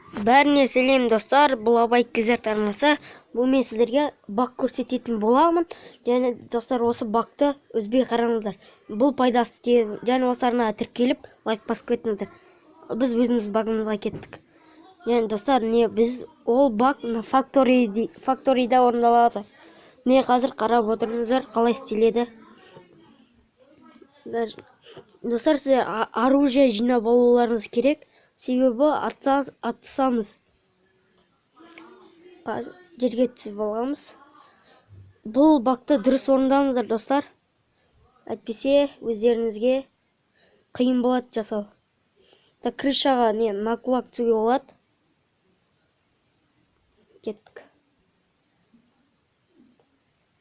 Бәріне сәлем, достар! Бұл Абай KZ арнасы. Бұл мен сіздерге баг көрсететін боламын. Және, достар, осы багты үзбей қараңыздар, бұл пайдасы тиеді. Және осы арнаға тіркеліп, лайк басып кетіңіздер. Біз өзіміз багымызға кеттік. Және, достар, не біз ол баг на факторида орындалады. Не, қазір қарап отырыңыздар, қалай істеледі. Достар, сіздер оружие жинап алуларыңыз керек, себебі атысамыз. Қазір жерге түсіп аламыз. Бұл багты дұрыс орындаңыздар, достар, әйтпесе өздеріңізге қиын болады жасау. Так, крышаға не на кулак түсуге болады. Кеттік.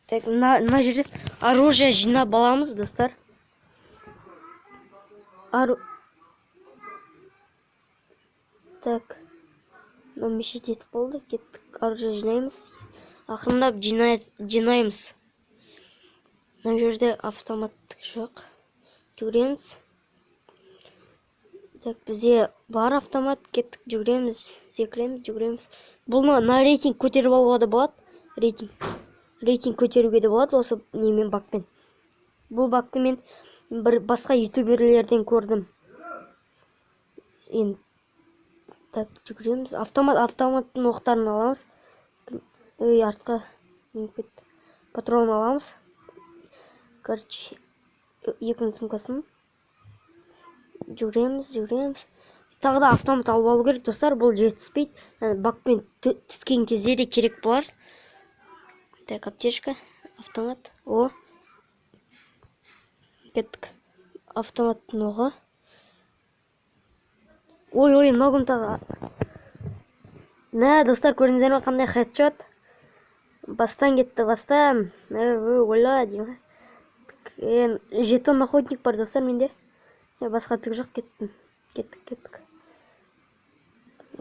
Так, мына жерде оружие жинап аламыз, достар. Так, мынау мешать етіп болды. Кеттік, оружие жинаймыз, ақырындап жинаймыз. Мына жерде автоматтық жоқ, жүгіреміз. Так, бізде бар автомат. Кеттік, жүгіреміз, секіреміз, жүгіреміз. Бұл на рейтинг көтеріп алуға да болады, рейтинг көтеруге де болады осы немен, багпен. Бұл багты мен бір басқа ютуберлерден көрдім енді. Так, жүгіреміз. Автоматтың оқтарын аламыз. Ей, артқа не болып кетті? Патрон аламыз. Короче, екінің сумкасын. Жүгіреміз, жүгіреміз. Тағы да автомат алып алу керек, достар, бұл жетіспейді. Багпен түскен кезде де керек болар. Так, аптечка, автомат. О, кеттік. Автоматтың оғы. Ой, ой, мынау кім тағы? Мә, достар, көрдіңіздер ме, қандай хедшот? Бастан кетті, бастан. Ойла деймін. Жетон охотник бар, достар, менде. Басқа түк жоқ, кеттім. Кеттік, кеттік.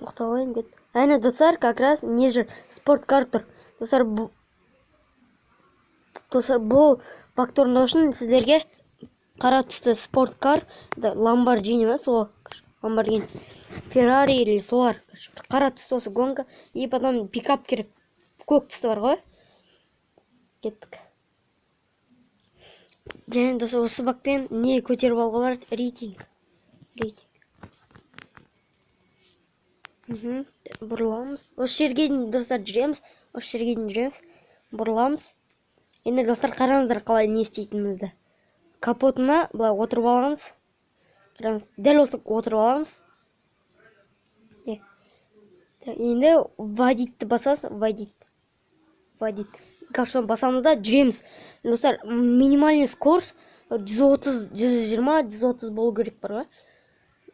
Оқтап алайын, кет. Әне, достар, как раз не жүр, спорткар тұр. Достар, бұл багты орындау үшін сіздерге қара түсті спорткар, да, Ламборджини емес, ол Ламборгини, Феррари или солар. Короче, бір қара түсті осы гонка и потом пикап керек. Көк түсті бар ғой. Кеттік. Және, достар, осы багпен не көтеріп алуға болады? Рейтинг. Рейтинг. Бұрыламыз. Осы жерге дейін, достар, жүреміз. Осы жерге дейін жүреміз. Бұрыламыз. Енді, достар, қараңыздар, қалай не істейтінімізді. Капотына былай отырып аламыз. Қараңыз, дәл осы отырып аламыз. Не. Так, енді водить басасыз, водить. Водить. Соны басамыз да жүреміз. Достар, минимальный скорость 130, 120, 130 болу керек бар ғой.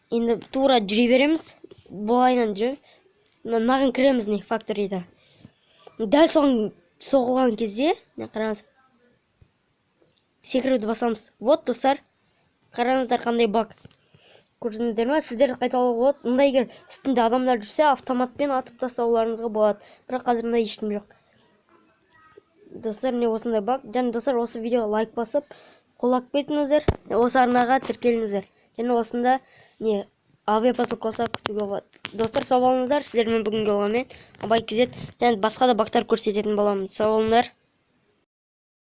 Енді тура жүре береміз. Былайынан жүреміз. Мынаған кіреміз, не, факторида. Дәл соған соғылған кезде, не, қараңыз. Секіруді басамыз. Вот, достар, қараңыздар, қандай баг. Көрдіңіздер ме? Сіздер қайталауға болады. Мында егер үстінде адамдар жүрсе, автоматпен атып тастауларыңызға болады. Бірақ қазір мында ешкім жоқ. Достар, міне, осындай баг. Және, достар, осы видеоға лайк басып, қолдап кетіңіздер. Осы арнаға тіркеліңіздер. Және осында не авиапосылка болса, күтуге болады. Достар, сау болыңыздар. Сіздермен бүгінгі болған мен, Абай KZ. Және басқа да багтар көрсететін боламын. Сау болыңдар.